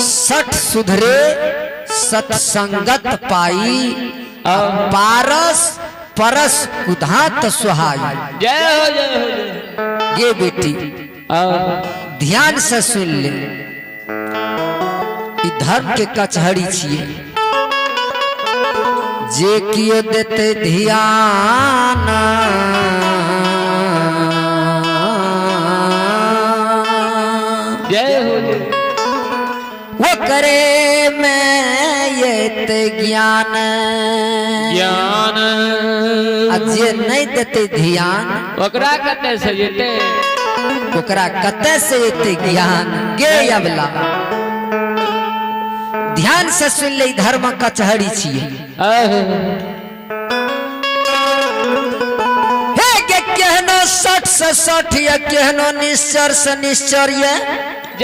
सठ सुधरे सत्संगत पाई, पारस परस कुधात सुहाई। जय हो, जय हो, जय हो। गे बेटी, ध्यान से सुन ले, ई धर्म के कचहरी छिए। जे कियो देते ध्यान, जय हो, जय। वो करे में ये ते ज्ञान। ज्ञान। आ जे नहीं देते ध्यान, ओकरा कते से जेते? ओकरा कते से एते ज्ञान? गे अबला, ध्यान से सुन ले, धर्म कचहरी छिए। हे गे, केहनो 60 से 60 या केहनो निश्चर से निश्चर ये,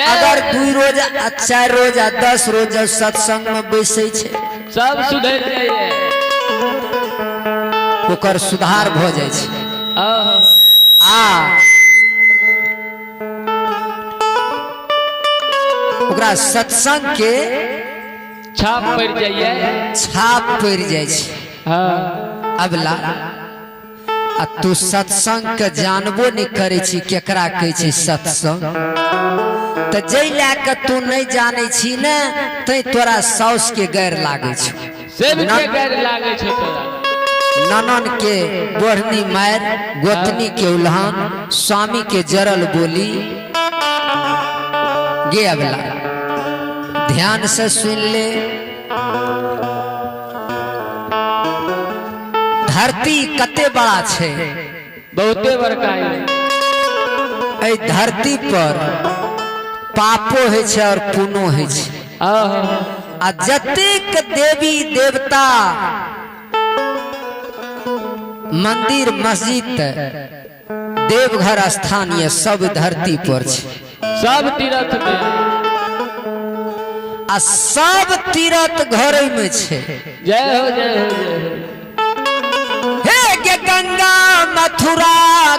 अगर 2 रोज आ 4 रोज आ 10 रोज सत्संग में बैसै छै, सब सुधर जाइए, ओकर सुधार भ जाइ छै। आ ओकरा सत्संग के छाप पड़ जाइए, छाप पड़ जाइ छै। हाँ। अबला, आ तू सत्संग के जानबो नहीं करे छी, केकरा कहै छै सत्संग। तऽ जै लए के तू नहीं जानै छी ने, तै तोरा साउस के गैर लागै छौ। सबके गैर लागै छौ तोरा। ननन के बोढ़नी मार, गोतनी के उल्हान, स्वामी के जरल बोली। गे अबला, ध्यान से सुन ले, धरती कते बड़ा छै? बहुते बड़का है। एहि धरती पर पापो होइ छै और पुण्यो होइ छै। आ जतेक देवी देवता, मंदिर, मस्जिद, देवघर स्थान ये सब धरती पर छै। सब तीर्थ में। आ सब तीर्थ घर में छै। जय हो, जय हो, जय हो। हे गे, गंगा, मथुरा,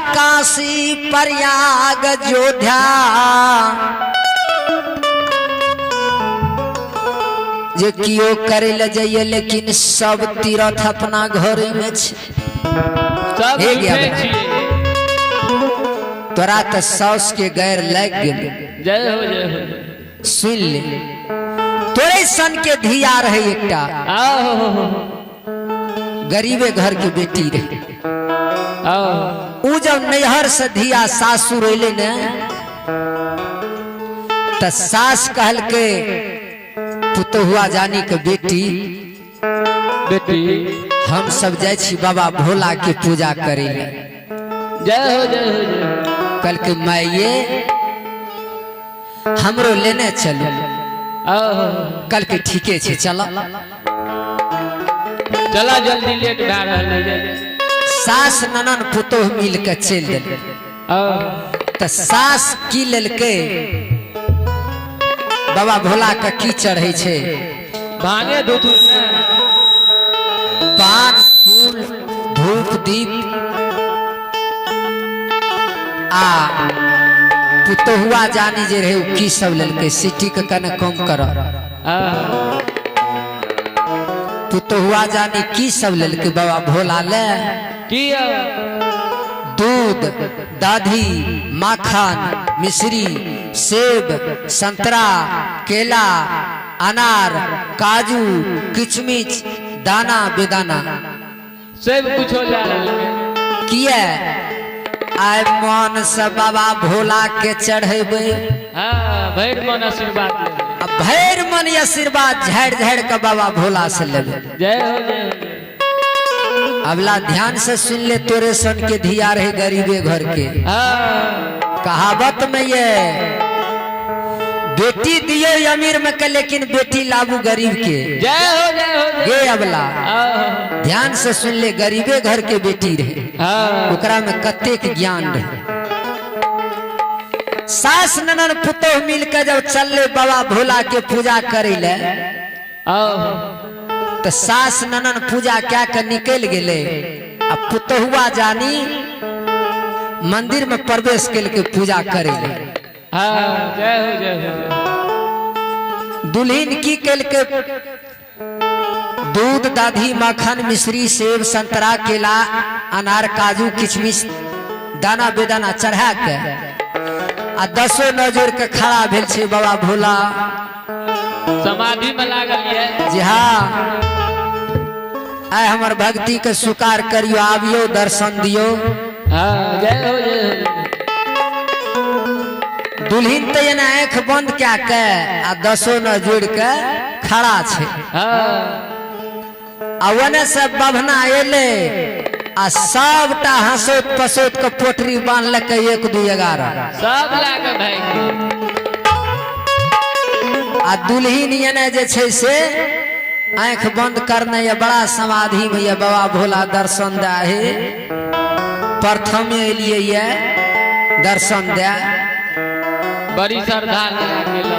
काशी, प्रयाग, अयोध्या, जे कियो करे ले जाइए, लेकिन सब तीर्थ अपना घर में छै। सब हे गया झूठे बना। छियै। तोरा तऽ साउस के गैर लागि गेल। जय हो, जय हो। सुन ले, तोरे सन के धिया रहे एकटा। आहो। गरीबे घर के बेटी रहे। आहो। उ जब नैहर से धिया सासुर अयलै ने, तऽ सास कहलकै, पुतहुआ जानी के बेटी, बेटी, हम सब जाइ छी बाबा भोला के पूजा करे ले। जय हो, जय हो, जय हो। कहलकै, माइये, हमरो लेने चलू। आहो। कहलकै, ठीके छै, चल। चला जल्दी, लेट भए रहल है। सास, ननन, पुतोह मिल के चलि देलकै। आहो। तऽ सास की लेलकै? बाबा भोला के की चढ़ै छै? भांगे धुथुर ने। पान, फूल, धूप, दीप। आ पुतोहुआ जानी जे रहे, ओ की सब लेलकै? सिटी के कने कम कर। आहो। पुतोहुआ जानी की सब लेलकै बाबा भोला ले? की यौ? दूध, दही, माखन, मिश्री, सेब, संतरा, केला, अनार, काजू, किशमिश, दाना, बेदाना। सब कुछो लए लेलकै। किए? आइ मन से बाबा भोला के चढ़ेबै। हाँ, भरि मन आशीर्वाद लेबै। आ भरि मन आशीर्वाद झाड़ि झाड़ि के बाबा भोला से लेबै। जय हो, जय हो। अबला, ध्यान से सुन ले, तोरे सन के धिया रहे गरीबे घर के। कहावत में ये, बेटी दियो अमीर में के, लेकिन बेटी लाबू गरीब के। जय हो, जय हो, जय। गे अबला, ध्यान से सुन ले, गरीबे घर के बेटी रहे। ओकरा में कतेक ज्ञान रहे। सास, ननन, पुतोह मिल के जब चलले बाबा भोला के पूजा करे ले, तऽ सास, ननन पूजा कए के निकलि गेलै आ पुतोहुआ जानी मंदिर में प्रवेश केलकै पूजा करे ले। हाँ, जय हो, जय हो, जय हो। दुल्हिन की केलकै, दूध दही मक्खन मिश्री सेब संतरा केला अनार काजू किशमिश दाना बेदाना चढ़ा के आ दसो नजर के खड़ा भेल छै बाबा भोला। समाधि में लागल ये। जी हाँ, आय हमर भक्ति के स्वीकार करियो, आबियो दर्शन दियो। हाँ, जय हो जय हो। दुल्हिन तो एना आँख बंद क्या के आ दसो न जोड़ के खड़ा छै। हाँ। आ ओने से बभना एले आ सबटा हंसोत पसोत के पोटरी बांधलकै 1 2 11 सब लाके भागि गेल। आ दुल्हिन एने जे छै से आँख बंद करने ये बड़ा समाधि में ये बाबा भोला दर्शन दे हे, प्रथमे एलिए ये दर्शन दे। बड़ी श्रद्धा लगा,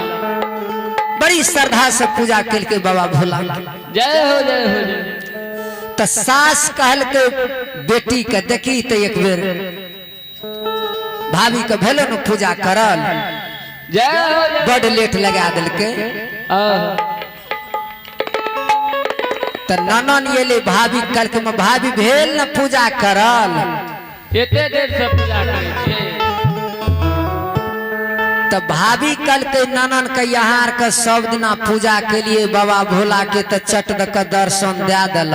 बड़ी श्रद्धा से पूजा केलकै बाबा भोला के। जय हो जय हो जय। तो सास कहलकै बेटी के, देखी तो एक बेर भाभी के भेलो न पूजा करल, जय हो जय। बड लेट लगा देलकै। तो ननन एले भाभी कहलकै, भाभी भेल न पूजा करल, एते देर से पूजा करै छियै। तो भाभी कहलकै ननन के, यहाँ के सब दिना पूजा के लिए बाबा भोला के तो चट द के दर्शन दे दिल,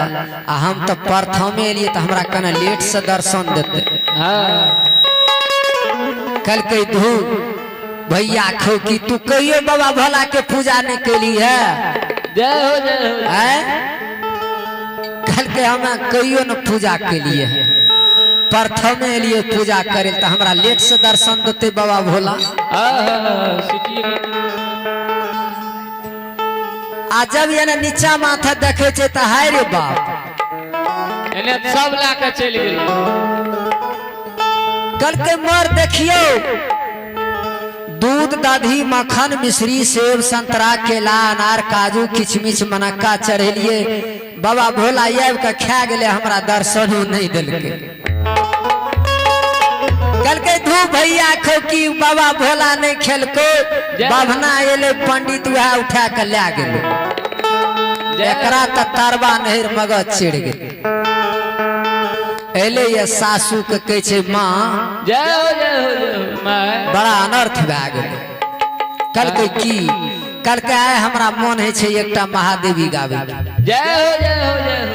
आ हम तो प्रथमे एलिए तो हमरा कने लेट से दर्शन देते। हाँ। कहलकै धू भैया खो की तू कहियो बाबा भोला के पूजा नहीं कैली है। जय हो जय हो। कहलकै हम कहियो न पूजा केलिए है, प्रथमे एलिए पूजा करे तो हमरा लेट से दर्शन देते बाबा भोला। आ जब एने नीचा माथा देखे छे तो हाय रे बाप, एने सब लाके चलि गेल। कहलकै मर देखियो दूध दही मक्खन मिश्री सेब संतरा केला अनार काजू किशमिश मनक्का चढ़ेलिए, बाबा भोला आबि के खा गेले, हमरा दर्शनो नहीं देलकै। कहलकै धू भैया खो की बाबा भोला नहीं खेलको, बाभना एले पंडित वएह उठा के लए गेलै। एकरा तऽ तरबा नहर मगज चिड़ गेल। एले ये सासू के कहै छै माँ जय हो जय हो जय हो माय, बड़ा अनर्थ भए गेलै। कहलकै की? कहलकै आइ हमरा मन होइ छै एकटा महादेवी गाबै के। जय हो जय हो जय हो।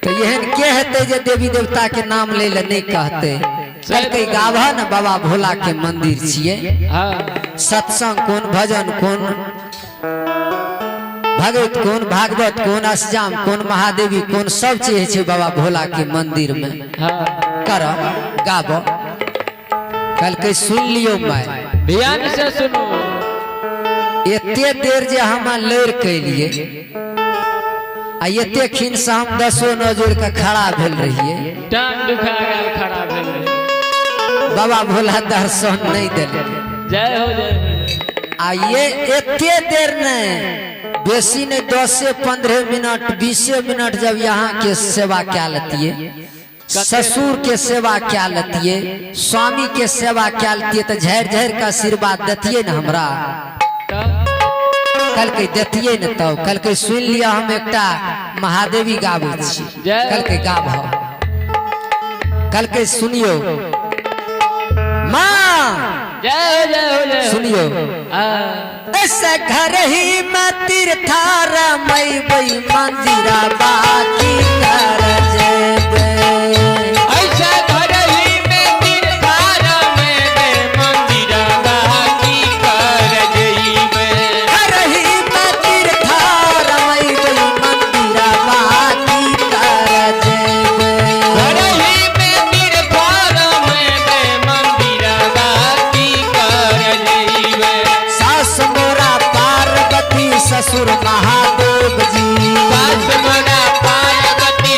तो एहन के हेतै जे देवी देवता के नाम लै लए नहीं कहतै। कहलकै गाबह ने बाबा भोला के मंदिर छियै, सत्संग कोन, भजन कोन, भगवत कोन, भागवत कोन, अष्टजाम कोन, महादेवी कोन, सब चीज होइ छै बाबा भोला के मंदिर में, कर गाब। कहलकै सुन लियो my, ध्यान से सुनू। एते देर जे हम लड़ केलिए आ एते खिन से हम दसो नौ जोड़ के खड़ा भेल रहिए, टांग दुखा गेल खड़ा भेल रहिए, बाबा भोला दर्शन नहीं देलकै। जय हो जय हो। आ ये एते देर नहीं, बेसी नहीं 10 से 15 मिनट 20 मिनट जब यहाँ के सेवा क्या लेतिए, ससुर के सेवा क्या लेतिए, स्वामी के सेवा क्या लेतिए, तो झड़ झड़ के आशीर्वाद देतिए न हमरा। कहलकै देतिए न तब। कहलकै सुन लिअ हम एकटा महादेवी गाबै छी। कहलकै गाबह। कहलकै सुनियो माँ, जय हो जय हो जय हो। सुनियो ऐसे घर ही में तीर्थार मई मंदिरा बाकी कर जेबे। ऐसा घर ही में तीर्थार में मंदिरा बाकी कर जेबे। घर ही में तीर्थार मई मंदिरा बाकी कर जेबे। घर ही में तीर्थार में मंदिरा बाकी कर जेबे। सास मोरा पार्वती ससुर महादेव जी, सास मोरा पार्वती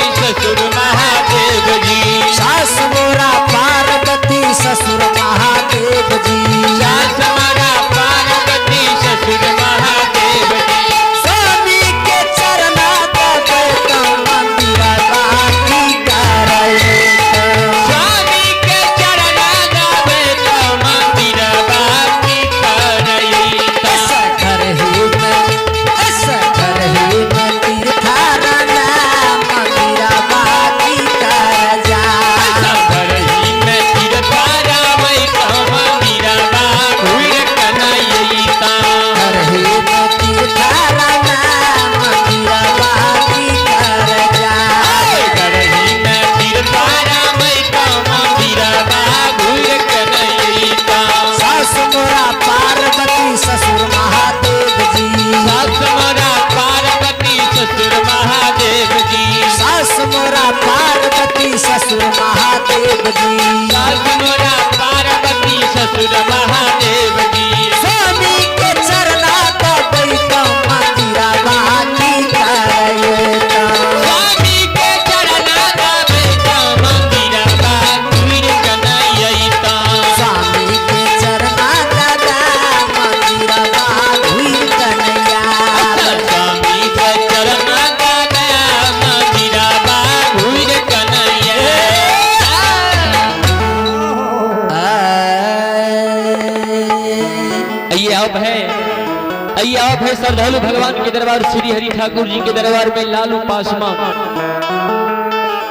आप है श्रद्धालु भगवान के दरबार श्री हरि ठाकुर जी के दरबार में लालू पासवान,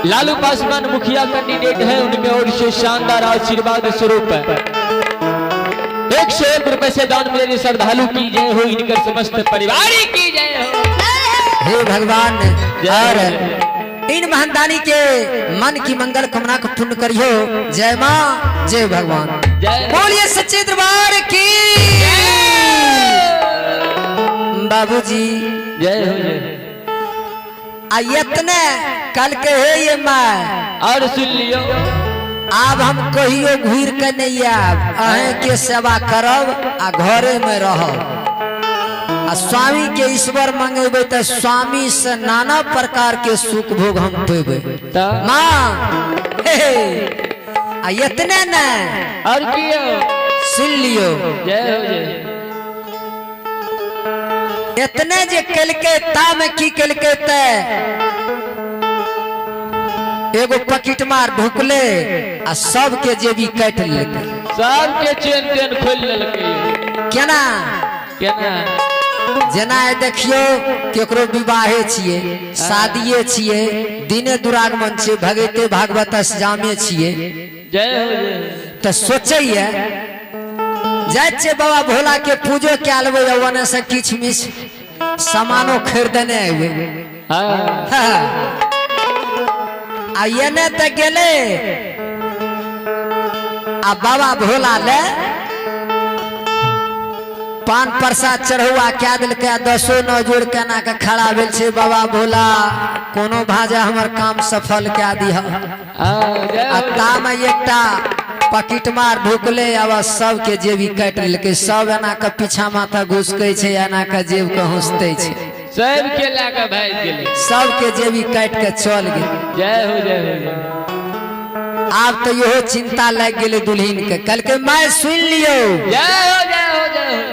लालू पासवान मुखिया कैंडिडेट है, उनके ओर से शानदार आशीर्वाद स्वरूप है 101 रुपए से दान मिले श्रद्धालु की जय हो, इनकर समस्त परिवार की जय हो। हे भगवान, जय और हो। इन महानदानी के मन की मंगल कामना को पूर्ण करियो। जय माँ, जय भगवान। जय। बोलिए सच्चे दरबार की। बाबूजी जय हो, जय हो। आ इतने कल के हे ये माँ, और सुन लियो, आब हम कहियो घूर के नहीं आब, अहें के सेवा करब आ घरे में रहब। आ स्वामी के ईश्वर मंगेबे तो स्वामी से नाना प्रकार के सुख भोग हम पेबे। त माँ हे हे, आ इतने न और कियो सुन लियो, जय हो, जय हो। इतने जे कलके ता में की कलके ते एगो पकिट मार ढुकले आ सबके जेबी काटि लेलकै। सबके चेन तेन खोल लेलकै। केना? केना? जेना देखियो केकरो विवाहे छियै, शादिये छियै, दिने दुरागमन छियै, भगैते भागवत जामे छियै, जय हो, जय हो। तऽ सोचैया जाइ छियै बाबा भोला के पूजो कए लेबै, ओने से किछु मिछ सामानो खरीदने अयबै। हाँ। हाँ। आ एने तऽ गेलै आ बाबा भोला ले पान प्रसाद चढ़ौआ कए देलकै, आ दसो नौ जोड़ केना के खड़ा भेल छै, बाबा भोला कोनो भाजा हमर काम सफल कए दिह। हाँ, जय आ हो। तामे एकटा पकिट मार ढुकले, आब सबके जेबी काटि लेलकै। सब एना के पीछा माथा घुसकै छै, एना के जेब के हुसते छै, सबके लए के भागि गेलै, सबके जेबी काटि के चल गेल। जय हो, जय हो, जय हो। आब तो इहो चिंता लागि गेलै दुल्हिन के, कहलकै माय सुनि लियौ, जय हो, जय हो, जय हो।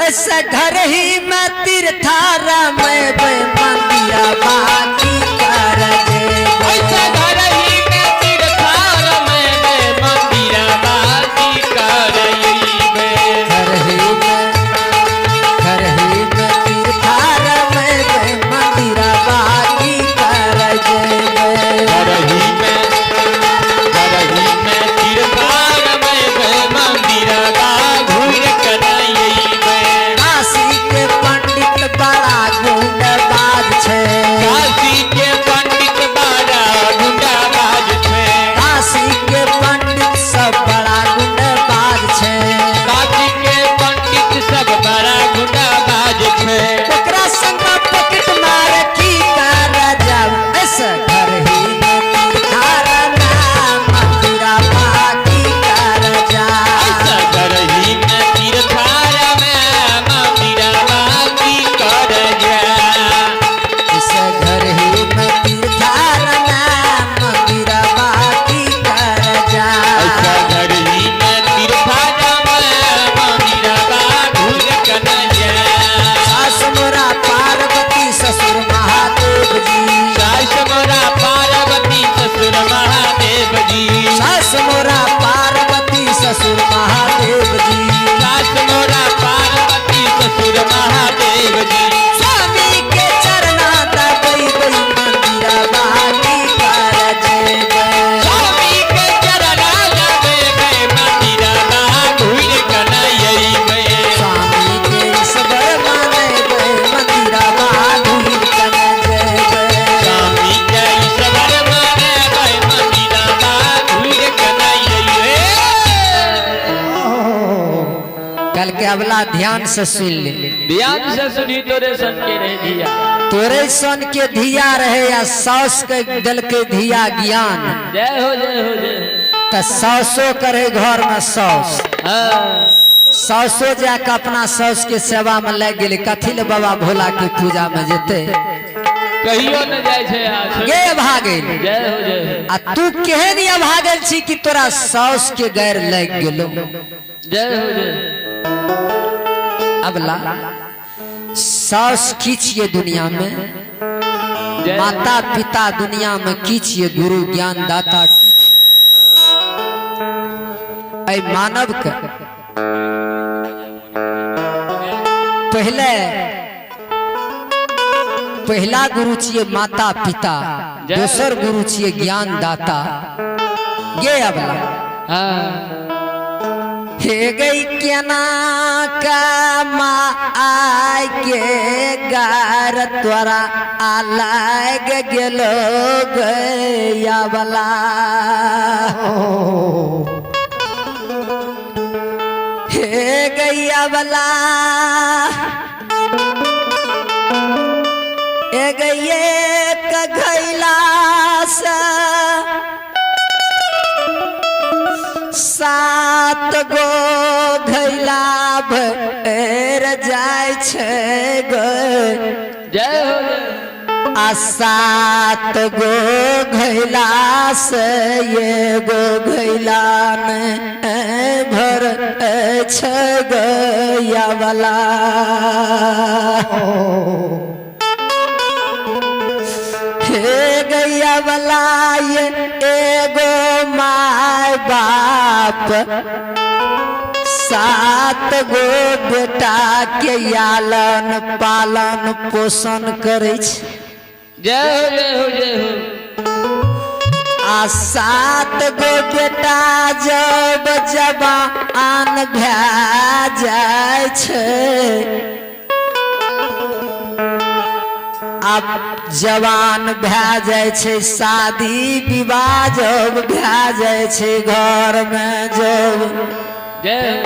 ऐसा घर ही में तीर्थारा में मंदिरा बाकी कर दे। ऐसा घर ही में तीर्थार में मंदिरा बाकी कर अइबे। घर ही में, घर ही में तीर्थारा में मंदिरा बाकी कर दे। घर ही में, घर ही में तीर्थार में मंदिरा घूर कर अइबे। काशी के पंडित बड़ा गुंडबाज छै, काशी के पंडित बड़ा गुंडाबाज छै, काशी के पंडित सब बड़ा गुंडबाज छै, काशी के पंडित सब बड़ा गुंडाबाज छै। ओकरा संग पॉकेट मार की कर जाब, ऐसा घर ही में तीर्थार नाम मंदिरा बाकी कर जा। ऐसा घर ही में तीर्थार में मंदिरा बाकी कर जा। इस घर ही में तीर्थार नाम मंदिरा बाकी कर जा। ऐसा घर ही में तीर्थार में मंदिरा घूर कर जा। सास मोरा पार्वती ससुर महादेव जी, सास मोरा पार्वती ससुर महादेव जी, सास मोरा पार्वती ससुर महादेव जी, सास मोरा पार्वती ससुर महादेव जी। स्वामी के चरणा दबई बई मंदिरा बाकी कर जेबै। स्वामी के चरणा दबे मंदिरा घूर कर अइबे। स्वामी के ईश्वर मानेबै मंदिरा बाकी कर जेबै। स्वामी के ईश्वर मानेबै मंदिरा घूर कर अइबे। कल के अबला ध्यान से सुन ले, ध्यान से सुनी तोरे सन के रहे धिया, तोरे सन के धिया रहे या सास के दिल के धिया ज्ञान, जय हो, जय हो, जय हो। त सासो करे घर में सास, हाँ। सासो जाके अपना सास के सेवा में लग गेलै, कथी ले बाबा भोला के पूजा में जेते, कहियो न जाइ छै आ गे भागल। जय हो, जय हो। आ तू केहन अभागल छी कि तोरा सास के गैर लग गेलो। जय हो, जय हो। अबला सास की छियै दुनिया में, जय हो। माता पिता दुनिया में की छियै, गुरु ज्ञान दाता की छियै। एहि मानव के पहले पहिला गुरु छियै माता पिता, दोसर गुरु छियै ज्ञानदाता। गे अबला हाँ। हे गई केना कमाई के गार तोरा आलाग गेलो गया बला। हे गैया बला, ए गैये घैला से 7 गो घैला भर जाइ छै गे। जय हो। आ 7 गो घैला से एगो घैला ने भर छै गैया वाला। हे गैया वाला, ये एगो my बाप 7 गो बेटा के आलन पालन पोषण करै छै। जय हो, जय हो, जय हो। आ 7 गो बेटा जब जवान भए जाइ छै, आब जवान भए जाइ छै, शादी विवाह जब भए जाइ छै घर में जब जय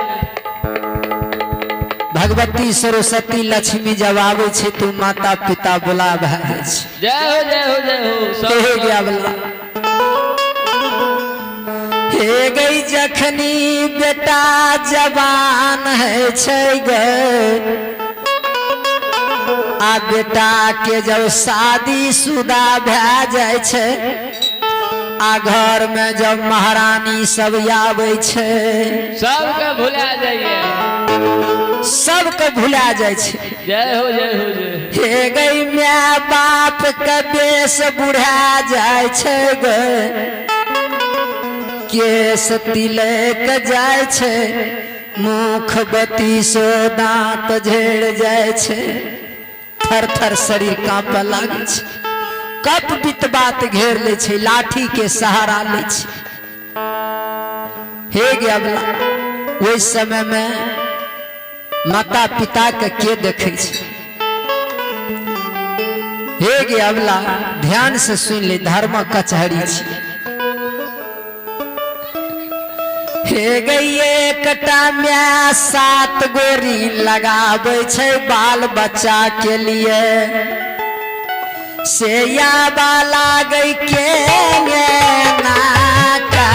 भगवती सरस्वती लक्ष्मी जब आबै छै तो माता पिता बुला भए जाइ छै। जय हो, जय हो, जय हो। सब हे गया बला, हे गई जखनी बेटा जवान है छै गे, आ बेटा के जब शादी शुदा भए जाइ छै, आ घर में जब महारानी सब आबै छै, सबके भुला जाइए, सबके भुला जाइ छै। जय हो, जय हो, जय हो। हे गई my बाप के बेस बुढ़ा जाइ छै गे, केस तिलक जाइ छै, मुख बतीसो दांत झेड़ जाइ छै, थर थर शरीर कांपऽ लागै छै, कप बितबात घेर लै छै, लाठी के सहारा लै छै। हे गया बला, ओहि समय में माता पिता के देखै छै? हे गया बला, ध्यान से सुन ले, धर्म कचहरी छी। हे गई एकटा my 7 गोरी लगाबै छै बाल बच्चा के लिए, से याबा लागै के नाका।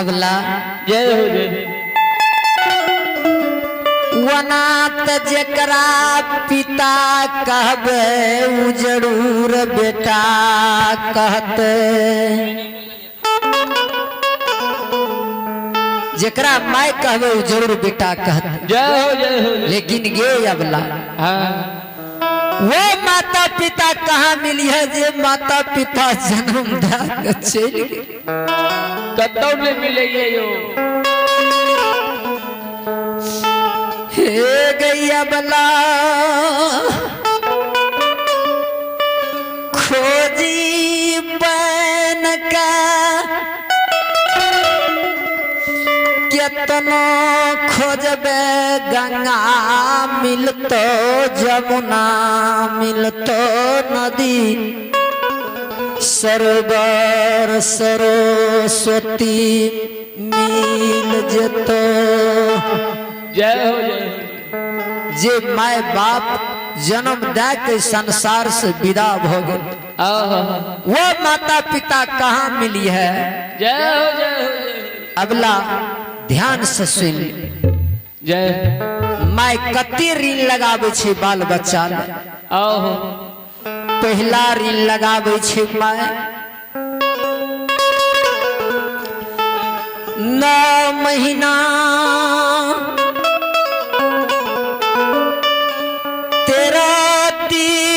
अबला जय हो जय हो। वना त जेकरा पिता कहबे उ जरूर बेटा कहते। जेकरा माय कहबे उ जरूर बेटा कहते। जय हो जय हो। लेकिन गे अबला हाँ वो माता पिता कहाँ मिली है जे माता पिता जन्म दे के चलि गेल। कतौ नहीं मिले यो। हे गैया बला खोजी बन का केतनो खोजबे गंगा मिलतो जमुना मिलतो नदी सरोवर सरस्वती मिल जतो। जय हो जय हो। जे my बाप जन्म दे के संसार से विदा भ गेल आहा। वो माता पिता कहाँ मिली है। जय हो जय हो जय हो। अगला ध्यान से सुन ले। जय my कते ऋण लगावे छे बाल बच्चा ले। आहो। पहला ऋण लगावे छे my 9 महीना 13 दिन।